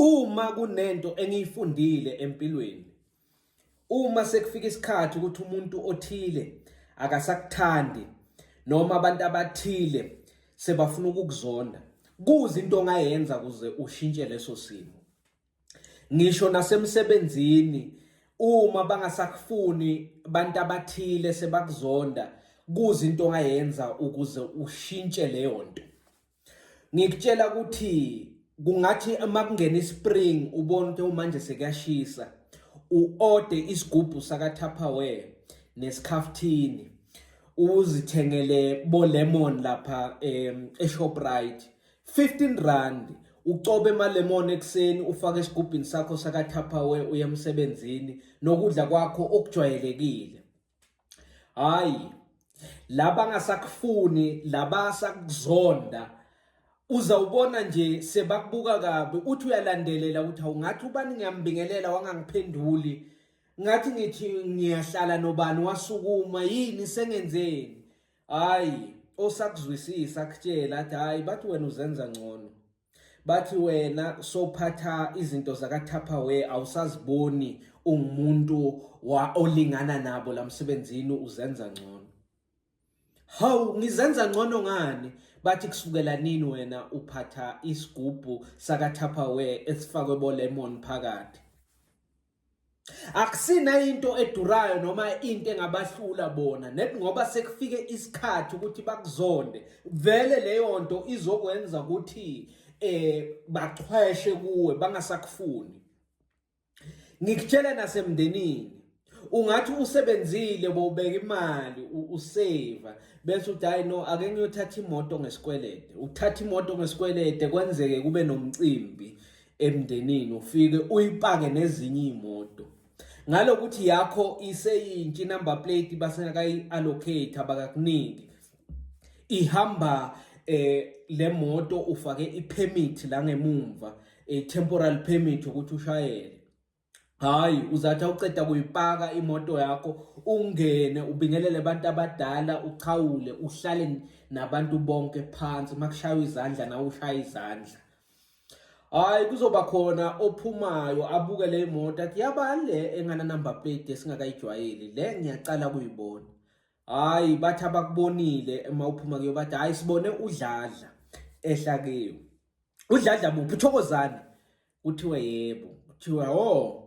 Uma kunento engiyifundile empilweni, uma sekufika isikhathi ukuthi umuntu othile akasakuthandi noma abantu abathile sebafuna ukukuzonda, kuze into ongayenza kuze ushintshe leso simo. Ngisho nasemsebenzini uma bangasakufuni abantu abathile sebakuzonda, kuze into ongayenza ukuze ushintshe leyo nto. Ngikutshela ukuthi kungathi uma kungena ispring ubone ukuthi oh, manje sekuyashisa u-ode isigubhu saka-Tupperware nesikhafuthini uzithengele bo-lemon lapha e-Shoprite 15 rand ucobe emalemon ekuseni ufake esigubhini sakho saka-Tupperware uye emsebenzini nokudla kwakho okujwayelekile. Hayi, laba ngasakufuni laba sakuzonda uzawubona nje sebakubuka kabi uthi uyalandelela ukuthi awungathi ubani ngiyambingelela wangangiphenduli ngathi ngithi ngiyahlala nobani wasukuma yini sengenzeni hayi osakuzwisisa akutshela athi hayi bathi wena uzenza ngcono Bathi wena sophatha izinto zaka-Tupperware awusaziboni ungumuntu wa olingana nabo la msebenzini uzenza ngcono. Hawu ngizenza ngcono ngani? Bathi kusukela nini wena uphatha isigubhu saka-Tupperware esifakwe bo-lemon phakathi? Akusina into edurayo noma into engabahlula bona net ngoba sekufike isikhathi ukuthi bakuzonde vele leyo nto izokwenza ukuthi bachweshe kuwe bangasakufuni. Ngikutshela nasemndenini ungathi usebenzile bowubeka imali usave bese uthi hayi no ake ngiyothatha imoto ngesikwelede uthatha imoto ngesikwelede kwenzeke kube nomcimbi emndenini ufike uyipake nezinye iy'moto ngalokuthi yakho iseyintsha inumber plate basengakayi-allocate abakakuniki ihamba le moto ufake i-permit la ngemumva a temporal permit ukuthi ushayele. Hayi uzathi awuceda kuyipaka imoto yakho ungene ubingelele abantu abadala uchawule uhlale nabantu bonke phansi makushaywa izandla nawe ushaya izandla. Hayi kuzoba khona ophumayo abuke le moto athi yaba le engana number plate esingakayijwayeli le ngiyacala kuyibona. Hayi bathi abakubonile uma uphuma kuyo bathi hayi sibone uDladla ehla kiyo. UDladla muphi uThokozani? Kuthiwe yebo. Kuthiwa oh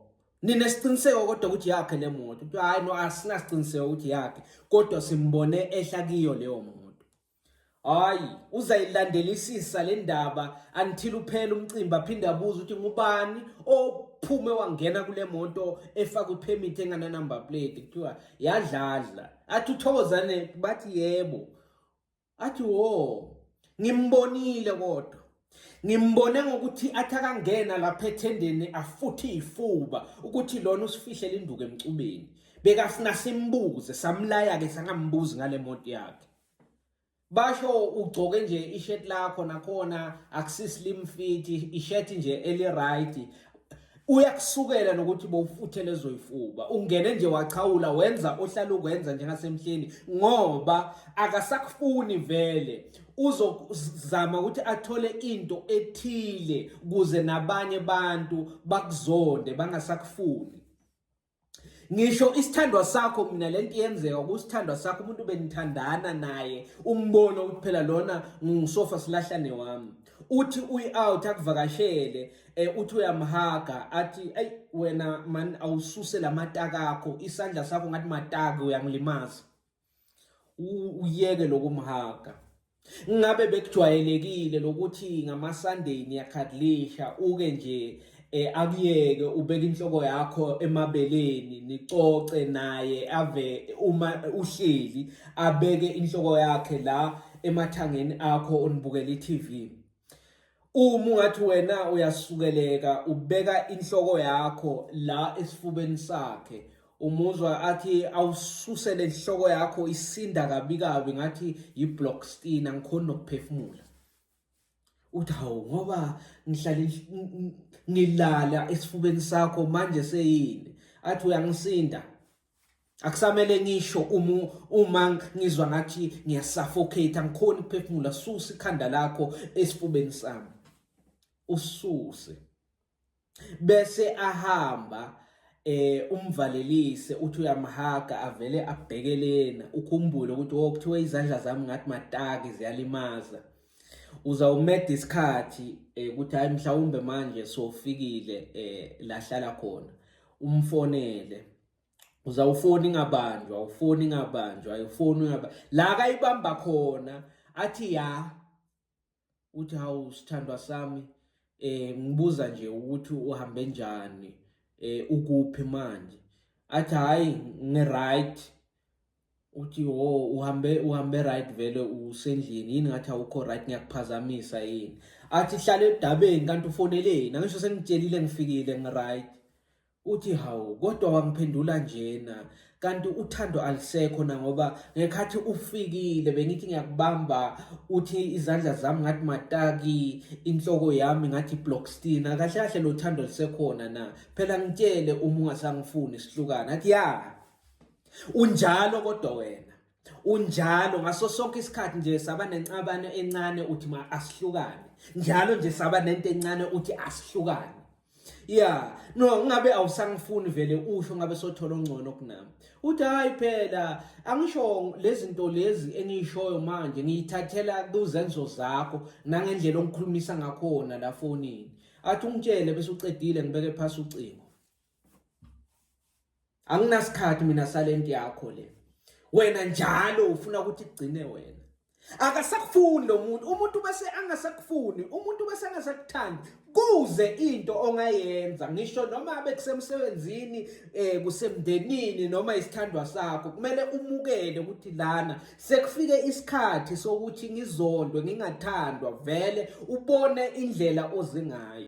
ninesiqiniseko kodwa ukuthi yakhe le moto. Kuthiwa hayi no asinasiqiniseko ukuthi yakhe kodwa simbone ehla kiyo leyo moto. Hayi uzayilandelisisa le ndaba until uphela umcimbi aphinde abuze ukuthi ngubani ophume wangena kule moto efaka ipermit engana number plate kuthiwa yadladla athi uThokozane bathi yebo athi wo ngimbonile kodwa ngimbone ngokuthi athi akangena lapha ethendeni afuthe ifuba ukuthi lona usifihlela induku emcubeni bekafuna simbuze samlaya ke sangambuzi ngale moto yakhe basho ugcoke nje ishirt lakho nakhona akusi slim fit ishirt nje eli right uyakusukela nokuthi bowufuthe lezo ifuba ungene nje wachawula wenza ohlala ukwenza njengasemhleni ngoba akasakufuni vele uzozama ukuthi athole into ethile kuze nabanye bantu bakuzonde bangasakufuni. Ngisho isithandwa sakho mina lento iyenzeka kusithandwa sakho umuntu benithandana naye umbona ukuthi phela lona ngisofa silahlane wami uthi uyi out akuvakashele uthi uyamhaga athi ey wena man awususe lamataka akho isandla sakho ngathi mataka uyangilimaza uyeke lokumhaga. Ngabe bekujwayelekile lokuthi ngama-Sunday niyakhadlisha uke nje akuyeke ubeke inhloko yakho emabeleni nicoce naye ave uma uhleli abeke inhloko yakhe la emathangeni akho onibukela i-TV. Uma ungathi wena uyasukeleka ubeka inhloko yakho la esifubeni sakhe umuzwa athi awususe le nhloko yakho isinda kabi kabi ngathi yi-block steen angikhoni nokuphefumula. Uthi hawu ngoba ngihlale ngilala esifubeni sakho manje seyini athi uyangisinda akusamele ngisho uma uma ngizwa ngathi ngiyasuffocate angikhoni ukuphefumula susa ikhanda lakho esifubeni sami ususe. Bese ahamba umvalelise uthi uyamhaga avele abheke lena ukhumbule ukuthi oh kuthiwe izandla zami ngathi mataki ziyalimaza uzawumeda isikhathi ukuthi hayi mhlawumbe manje sofikile lahlala khona umfonele uzawufona ingabanjwa ufona ingabanjwa ufona ingaba la kayibamba khona athi ya uthi hawu sithandwa sami ngibuza nje ukuthi uhambe njani ukuphi manje athi hayi ngi-right uthi wo uhambe right vele usendlini yini ngathi awukho right ngiyakuphazamisa yini athi hlala edabeni kanti ufoneleni angisho sengitshelile ngifikile ngi-right Uthi hawu kodwa wangiphendula njena kanti uthando alisekho na ngoba ngekhathi ufikile bengithi ngiyakubamba uthi izandla zami ngathi mataki inhloko yami ngathi blockstina kahle kahle lo thando lisekhona na phela ngitshele uma ungasangifuni sihlukana athi ya unjalo kodwa wena unjalo ngaso sonke isikhathi nje saba nencabano encane uthi ma asihlukane njalo nje saba nento encane uthi asihlukane ya no ngabe awusangifuni vele usho ngabe sothola ongcono kunami uthi hayi phela angisho lezinto lezi engiyishoyo manje ngiyithathela kuzenzo zakho nangendlela ongikhulumisa ngakhona la fonini athi ungitshele bese ucedile ngibeke phasi ucingo Anginasikhathi mina salento yakho le. Wena njalo ufuna ukuthi kugcine wena. Akasakufuni lo muntu, umuntu bese angasakufuni, umuntu bese angasakuthandi. Kuze into ongayenza ngisho noma abe kusemsebenzini kusemndenini noma isithandwa sakho, kumele umukele ukuthi lana sekufike isikhathi sokuthi ngizondwe ngingathandwa vele ubone indlela ozingayo.